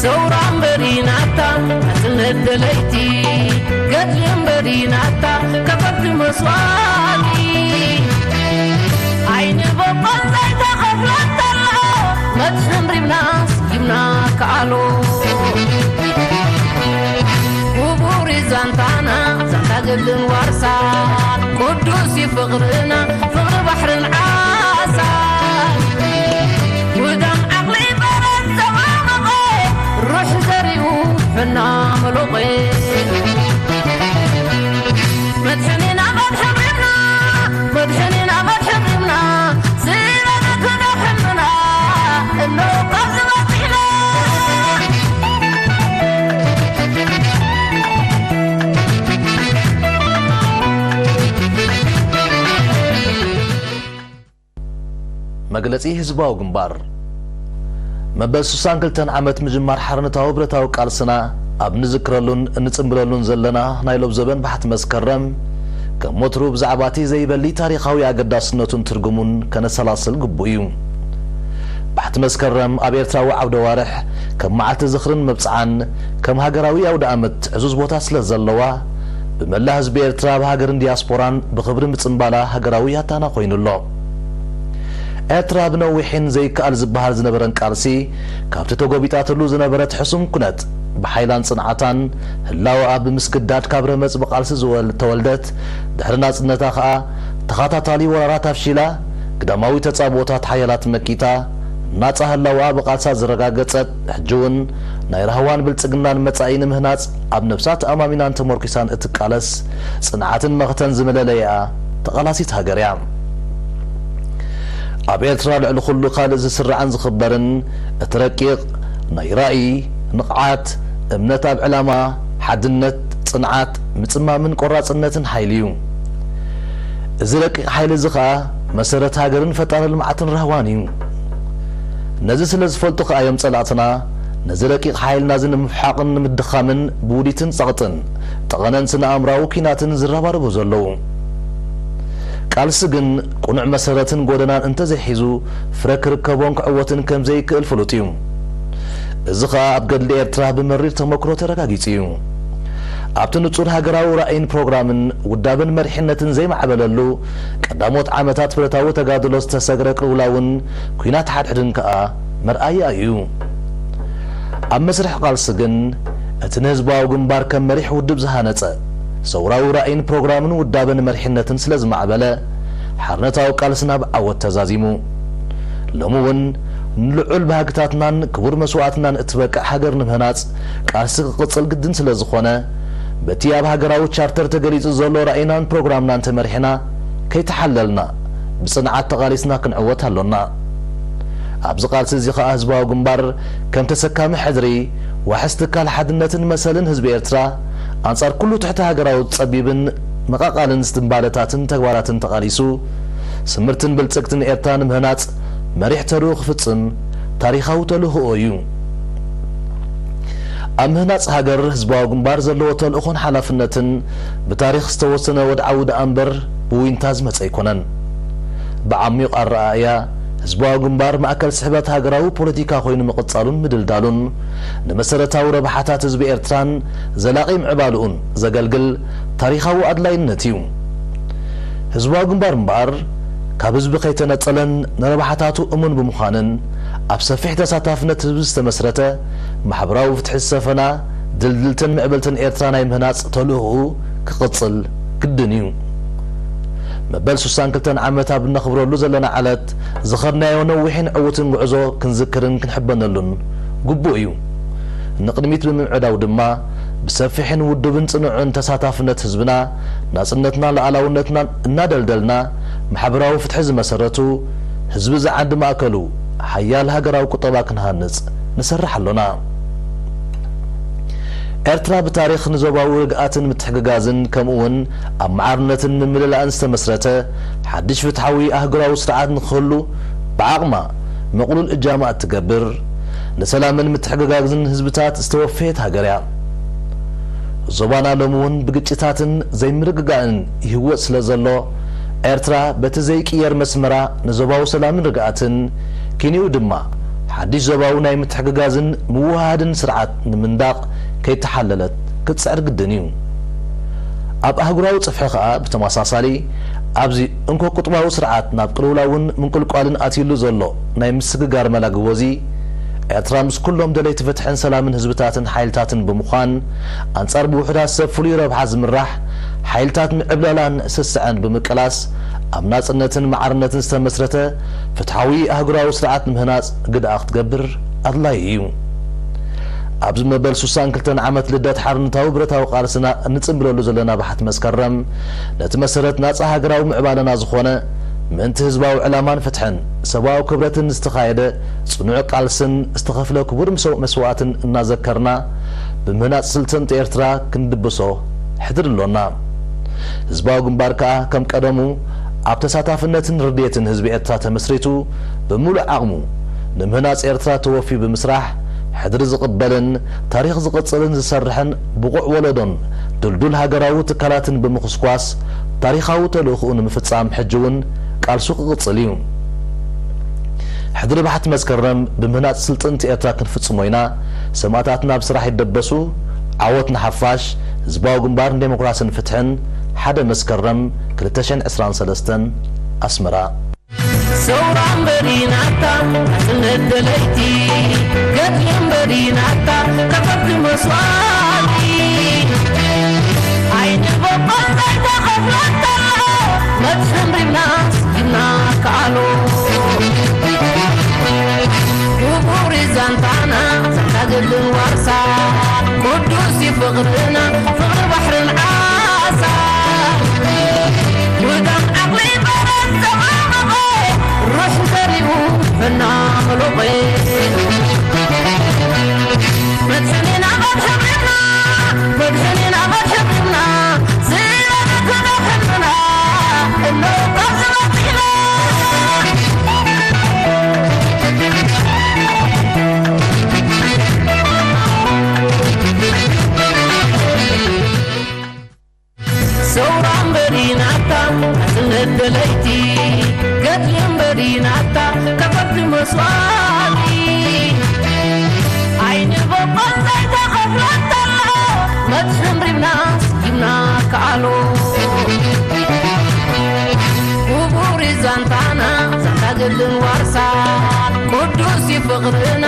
ثورة مبريناتا، ناتلت دليتي، قد مبريناتا، كفرت مسواتي. عيني بقل زيتا خفلت الله، ما تشمري بناس، جبنا كالو. وبوري زنتانا، زنتا قد ورسا، قدوسي فقرنا، ፍቕሪ ባሕርን ዓሳ፣ ውዳም ዓቕሊ በረድ ዘማምቖ፣ ሩሕ ዘሪኡ ሕና መሎቐ። መድሕኒና መድሕን ሪምና፣ መድሕኒና መድሕን ሪምና፣ ዝበለትና ሕልምና፣ እነሆ ካብዚ በጺሕና። መግለጺ ህዝባዊ ግንባር። መበል ስሳን ክልተን ዓመት ምጅማር ሓርነታዊ ብረታዊ ቃልስና ኣብ ንዝክረሉን እንጽንብለሉን ዘለና ናይ ሎብ ዘበን ባሕቲ መስከረም፣ ከም ወትሩ ብዛዕባ እቲ ዘይበሊ ታሪኻዊ ኣገዳስነቱን ትርጉሙን ከነሰላስል ግቡእ እዩ። ባሕቲ መስከረም ኣብ ኤርትራዊ ዓውደ ዋርሕ ከም መዓልቲ ዝኽርን መብጽዓን፣ ከም ሃገራዊ ኣውደ ኣመት ዕዙዝ ቦታ ስለ ዘለዋ፣ ብመላእ ህዝቢ ኤርትራ፣ ብሃገርን ዲያስፖራን ብኽብሪ ምጽንባላ ሃገራዊ ያታና ኮይኑ ኣሎ። ኤርትራ ብነዊሕን ዘይከኣል ዝበሃል ዝነበረን ቃልሲ፣ ካብቲ ተጎቢጣትሉ ዝነበረት ሕሱም ኩነት፣ ብሓይላን ጽንዓታን ህላወኣ ብምስግዳድ ካብ ረመጽ ብቃልሲ ዝወል-፣ ተወልደት፣ ድሕሪ ናጽነታ ከኣ ተኸታታሊ ወራራት ኣፍሺላ፣ ግዳማዊ ተጻብኦታት ሓያላት መኪታ፣ ናጻ ህላወኣ ብቃልሳ ዘረጋገጸት፣ ሕጂ እውን ናይ ራህዋን ብልጽግናን መጻኢ ንምህናጽ ኣብ ነብሳ ተኣማሚናን ተመርኲሳን እትቃለስ ጽንዓትን መኸተን ዝመለለይኣ ተቓላሲት ሃገር እያ። ኣብ ኤርትራ ልዕሊ ኩሉ ካልእ ዝስራዕን ዝኽበርን እቲ ረቂቕ ናይ ራእይ፣ ንቕዓት፣ እምነት ኣብ ዕላማ፣ ሓድነት፣ ጽንዓት፣ ምጽማምን ቆራጽነትን ሓይሊ እዩ። እዚ ረቂቕ ሓይሊ እዚ ኸኣ መሰረት ሃገርን ፈጣሪ ልምዓትን ራህዋን እዩ። ነዚ ስለ ዝፈልጡ ከኣ እዮም ጸላእትና ነዚ ረቂቕ ሓይልና እዚ ንምፍሓቕን ንምድኻምን ብውዲትን ጸቕጥን፣ ጠቐነን ስነ ኣእምራዊ ኲናትን ዝረባረቡ ዘለዉ። ቃልሲ ግን ቅኑዕ መሰረትን ጎደናን እንተዘይሒዙ ፍረ ክርከቦን ክዕወትን ከም ዘይክእል ፍሉጥ እዩ። እዚ ኸኣ ኣብ ገድሊ ኤርትራ ብመሪር ተመክሮ ተረጋጊጹ እዩ። ኣብቲ ንጹር ሃገራዊ ራእይን ፕሮግራምን ውዳበን መሪሕነትን ዘይማዕበለሉ ቀዳሞት ዓመታት ብረታዊ ተጋድሎ ዝተሰግረ ቅልውላውን ኲናት ሓድሕድን ከኣ መርኣያ እዩ። ኣብ መስርሕ ቃልሲ ግን እቲ ንህዝባዊ ግንባር ከም መሪሕ ውድብ ዝሃነጸ ሰውራዊ ራእይን ፕሮግራምን ውዳበን መሪሕነትን ስለ ዝማዕበለ ሓርነታዊ ቃልስና ብዓወት ተዛዚሙ። ሎሚ እውን ንልዑል ባህግታትናን ክቡር መስዋእትናን እትበቅዕ ሃገር ንምህናጽ ቃልሲ ክቕጽል ግድን ስለ ዝኾነ፣ በቲ ኣብ ሃገራዊ ቻርተር ተገሊጹ ዘሎ ራእይናን ፕሮግራምናን ተመሪሕና ከይተሓለልና ብጽንዓት ተቓሊስና ክንዕወት ኣሎና። ኣብዚ ቃልሲ እዚ ኸኣ ህዝባዊ ግንባር ከም ተሰካሚ ሕድሪ፣ ዋሕስ ትካል ሓድነትን መሰልን ህዝቢ ኤርትራ፣ ኣንጻር ኩሉ ትሕቲ ሃገራዊ ጸቢብን መቓቓልን ዝትንባለታትን ተግባራትን ተቓሊሱ፣ ስምርትን ብልጽግትን ኤርትራ ንምህናጽ መሪሕ ተልእኾ ክፍጽም ታሪኻዊ ተልእኾኡ እዩ። ኣብ ምህናጽ ሃገር ህዝባዊ ግንባር ዘለዎ ተልእኾን ሓላፍነትን ብታሪኽ ዝተወሰነ ወድዓዊ ደኣ እምበር ብዊንታ ዝመጸ ኣይኮነን። ብዓሚቕ ኣረኣእያ፣ ህዝባዊ ግንባር ማእከል ስሕበት ሃገራዊ ፖለቲካ ኮይኑ ምቕጻሉን ምድልዳሉን፣ ንመሰረታዊ ረብሓታት ህዝቢ ኤርትራን ዘላቒ ምዕባልኡን ዘገልግል ታሪኻዊ ኣድላይነት እዩ። ህዝባዊ ግንባር እምበኣር፣ ካብ ህዝቢ ከይተነጸለን ንረብሓታቱ እሙን ብምዃንን፣ ኣብ ሰፊሕ ተሳታፍነት ህዝቢ ዝተመስረተ ማሕበራዊ ፍትሒ ዝሰፈና ድልድልትን ምዕብልትን ኤርትራ ናይ ምህናጽ ተልእኾኡ ክቕጽል ግድን እዩ። መበል ስሳን ክልተን ዓመት ኣብ እነኽብረሉ ዘለና ዕለት፣ ዝኸድናዮ ነዊሕን ዕዉትን ጉዕዞ ክንዝክርን ክንሕበነሉን ግቡእ እዩ። ንቕድሚት ብምምዕዳው ድማ፣ ብሰፊሕን ውዱብን ጽኑዕን ተሳታፍነት ህዝብና፣ ናጽነትናን ሉዓላውነትናን እናደልደልና፣ ማሕበራዊ ፍትሒ ዝመሰረቱ፣ ህዝቢ ዝዓዲ ማእከሉ፣ ሓያል ሃገራዊ ቁጠባ ክንሃንጽ ንሰርሕ ኣሎና። ኤርትራ ብታሪኽ ንዞባዊ ርግኣትን ምትሕግጋዝን፣ ከምኡ'ውን ኣብ ማዕርነትን ምምልላእን ዝተመስረተ ሓድሽ ፍትሓዊ ኣህጉራዊ ስርዓት ንክህሉ ብዓቕማ ምቕሉል እጃማ እትገብር፣ ንሰላምን ምትሕግጋዝን ህዝብታት ዝተወፈየት ሃገር እያ። ዞባና ሎሚ እውን ብግጭታትን ዘይምርግጋእን ይህወጽ ስለ ዘሎ፣ ኤርትራ በቲ ዘይቅየር መስመራ ንዞባዊ ሰላምን ርግኣትን፣ ኪንኡ ድማ ሓድሽ ዞባዊ ናይ ምትሕግጋዝን ምውህሃድን ስርዓት ንምንዳቕ ከይተሓለለት ክትጽዕር ግድን እዩ። ኣብ ኣህጉራዊ ጽፍሒ ከኣ ብተመሳሳሊ ኣብዚ እንኮ ቁጥባዊ ስርዓት ናብ ቅልውላውን ምንቁልቋልን ኣትዩሉ ዘሎ ናይ ምስግጋር መላግቦ እዚ፣ ኤርትራ ምስ ኩሎም ደለይቲ ፍትሕን ሰላምን ህዝብታትን ሓይልታትን ብምዃን፣ ኣንጻር ብውሑዳት ሰብ ፍሉይ ረብሓ ዝምራሕ ሓይልታት ምዕብለላን ስስዐን ብምቅላስ፣ ኣብ ናጽነትን ማዕርነትን ዝተመስረተ ፍትሓዊ ኣህጉራዊ ስርዓት ንምህናጽ ግደኣ ክትገብር ኣድላዪ እዩ። ኣብዚ መበል ስሳን ክልተን ዓመት ልደት ሓርነታዊ ብረታዊ ቃልስና እንጽንብለሉ ዘለና ባሕቲ መስከረም፣ ነቲ መሰረት ናጻ ሃገራዊ ምዕባለና ዝኾነ ምእንቲ ህዝባዊ ዕላማን ፍትሕን ሰብኣዊ ክብረትን ዝተኻየደ ጽኑዕ ቃልስን ዝተኸፍለ ክቡር ምሰ-፣ መስዋእትን እናዘከርና፣ ብምህናጽ ስልጥንቲ ኤርትራ ክንድብሶ ሕድሪ ኣሎና። ህዝባዊ ግንባር ከኣ ከም ቀደሙ ኣብ ተሳታፍነትን ርድየትን ህዝቢ ኤርትራ ተመስሪቱ ብምሉእ ዓቕሙ ንምህናጽ ኤርትራ ተወፊዩ ብምስራሕ፣ ሕድሪ ዝቕበልን ታሪኽ ዝቕጽልን ዝሰርሕን ብቑዕ ወለዶን ድልዱል ሃገራዊ ትካላትን ብምኹስኳስ ታሪኻዊ ተልእኾኡ ንምፍጻም ሕጂ እውን ቃልሱ ክቕጽል እዩ። ሕድሪ ባሕቲ መስከረም ብምህናጽ ስልጥንቲ ኤርትራ ክንፍጽሞ ኢና። ሰማእታትና ብስራሕ ይደበሱ። ዓወት ንሓፋሽ። ህዝባዊ ግንባር ንዴሞክራስን ፍትሕን፣ ሓደ መስከረም ክልተ ሽሕን ዕስራን ሰለስተን፣ ኣስመራ። ሰውራ እምበሪ ናታ ናጽነት ደለይቲ፣ ገድሊ እምበሪ ናታ ከፈልቲ መስዋእቲ። ዓይኒ በቆል ዘይተኸፍለት ተሎ፣ መድሕን ሪብና ስጊድና ከኣሎ። ክቡር ዛንታና፣ ዛንታ ገድልን ዋርሳ፣ ቅዱስ እዩ ፍቕርና፣ ፍቕሪ ባሕርን ዓሳ። ውዳም ዓቕሊ በረድ ዘቐመቐ፣ ሩሕ ዘሪኡ ፍና መሎቐ። መድሕኒና መድሕኒና፣ መድሕኒና መድሕኒና፣ ዝለበትነ ሕልምና፣ እነሆ ካብ ዝመጽእና። ሰውራ እምበሪ ናታ ናጽነት ደለይቲ፣ ገድሊ እምበሪ ናታ ከፈልቲ መስዋእቲ። ዓይኒ በቆል ዘይተኸፍለት ተሎ፣ መድሕን ሪብና ስጊድና ከኣሎ። ክቡር እዩ ዛንታና፣ ዛንታ ገድልን ዋርሳ፣ ቅዱስ እዩ ፍቕርና፣